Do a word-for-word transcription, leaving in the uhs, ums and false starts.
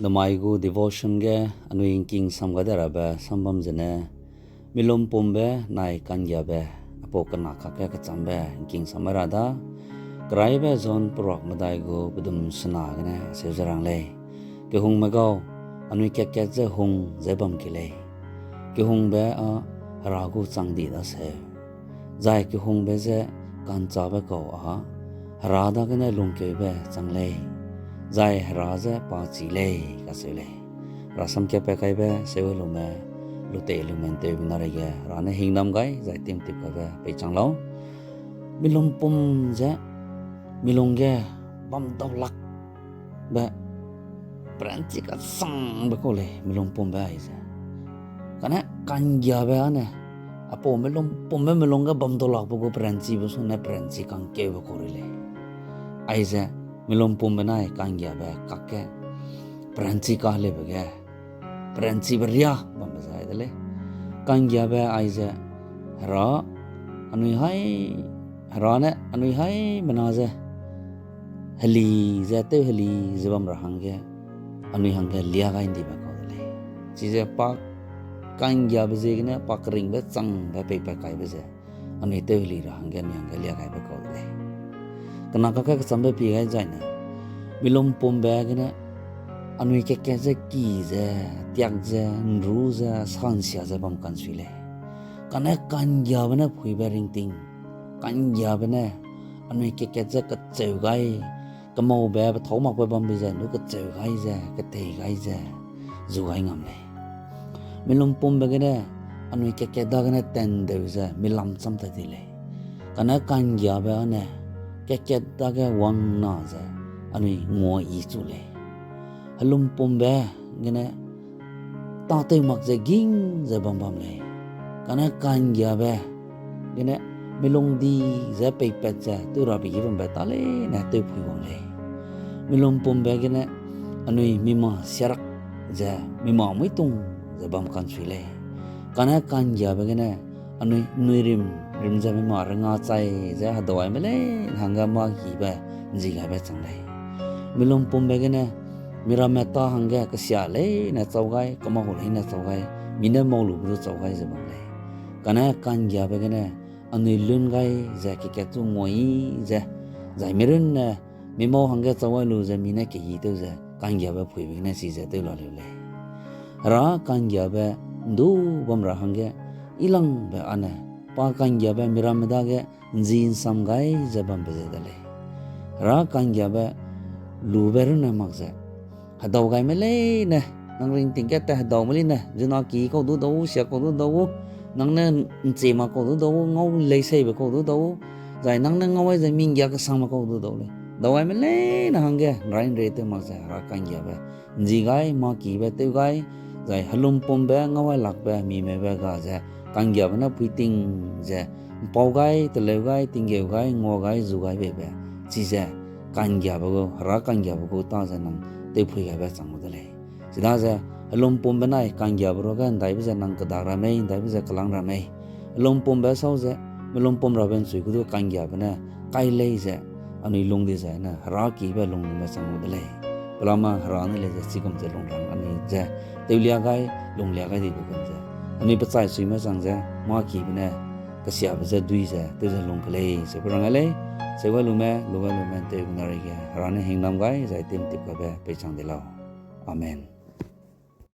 Namai gu devotion ge anui ’ngking sam gai de rabe sam bam zene, milumpumbe nai ka'nggiabe, aipau kena kakge kechâmbe ’ngking sam gai ra da, Keraibe John peruak medai gu pedum sena gene acheu ze rang lei: Kehungme gau, anui kat-kat ze hung ze bam kei lei. Kehungbe â Hera gu chang di daseu, zai kehungbe je ka'nchâbe kau â Hera dagene lungkeube chang lei, zai Hera je pa chi lei, kacheu lei. Rasam katpat kaibe seuelume, lutei lume ’nteubena reige Hera ne hingdam gai zai timtip kaibe peichang lau. Milumpum ze, milung ge bam daulakbe, peranchi kachangbe kau lei milumpumbe aize. Kane ka'nggiabe â ne, aipau milumpumbe milung ge bam daulakbe gu peranchibe sune peranchi kangkeube kau rei lei. Aize, milumpumbe nai ka'nggiabe kakge peranchi kaheleube ge, peranchibe riâ bambe zai de lei. Ka'nggiabe aize, Hera, anui hai, Hera ne anui haimena ze heli ze, tew heli ze bam ra hangge, anui hangge liâ gai ’ndibe kau de lei. Chize pa ka'nggiabe ziegene pa keringbe changbe peipat kaibe ze, anui tew heli ra hangge anui hangge liâ gaibe kau de lei. Kena kakge kechâmbe pie gai zaine, milumpumbe gene, anui kat-kat ze ki ze, tiak ze, ’nru ze, sa ’nsia ze bam ka'nsui lei. Kane ka'nggiabe ne phuibe ringting, ka'nggiabe ne anui kat-kat ze kecheu gai, kemaube pethâu makbe bambe ze, ’ndu kecheu gai ze, ketei gai ze, zu gai ngam lei. Milumpumbe gene, anui kat-kat dagene tandeu ze, milam cham ta di lei. Kane ka'nggiabe â ne, kat-kat dage wangna ze, anui nguayichu lei. Helumpumbe gene, tâtew mak ze ging ze bam bam lei. Kane ka'nggiabe gene, milung di ze peipat ze, tew rabe ge bambe tâ leine tewphui wang lei. Milumpumbe gene, anui mima siarak ze, mima muitung ze bam ka'nsui lei. Kane ka'nggiabe gene, anui ’nnui rim, rim ze mima renga chai ze hedau aime leine hangge mâ kibe ’nzi gaibe chang lei. Milumpumbe gene, miramme tâ hangge kesia leine chau gai, kemau leine chau gai, mi ne mau lube du chau gai ze bam lei. Kane ka'nggiabe gene, anui lun gai ze kat-kat chu nguayi ze, zai mi runne, mi mau hangge chau gai lu ze mi ne keyi tew ze ka'nggiabe phuibe gene chize tew la leu lei. Hera ka'nggiabe ’ndu bam ra hangge, yilangbe â ne, pa ka'nggiabe miramme dage ’nzi ’nsam gai ze bambe ze de lei. Hera ka'nggiabe lube runne mak ze, hedau gaime leine, nang ringting ge tat hedaume leine, zuna ki kau du dau, sia kau du dau, nang ne ’nchie mak kau du dau, ngau leiseibe kau du dau, zai nang ne ngau ai ze minggia kesangme kau du dau lei. Dau gaime leine hangge ’nrai ’nre tew mak ze Hera ka'nggiabe ’nzi gai, mâ kibe tew gai, zai helumpumbe ngau ai lakbe mimeube ga ze ka'nggiabe ne phuiting ze, ’mpau gai, teleu gai, tinggeu gai, ngua gai, zu gai beibe, chize ka'nggiabe gu, Hera ka'nggiabe gu tâ ze nang tewphui gaibe chang gu de lei. Chidaze, helumpumbe nai ka'nggiabe ruage ’ndaibe ze nang kedak ra mei, ’ndaibe ze kelâng ra mei. Helumpumbe sau ze, milumpum rabe ’nchui gu du ka'nggiabe ne kai lei ze, anui lung di ze ne Hera kibe lunglume chang gu de lei. Pelama Hera ne lei ze chigum ze lungrang anui ze, tewlia gai, lunglia gai dibe gum ze, anui pechai suime chang ze, mâ kibe ne kesiabe je dui ze tew ze lung ke lei, seube rang gai lei. Seu gai lume, lu gai lume ’nteubena reige Hera ne hingdam gai zai timtip kaibe peichang de lau. Amen.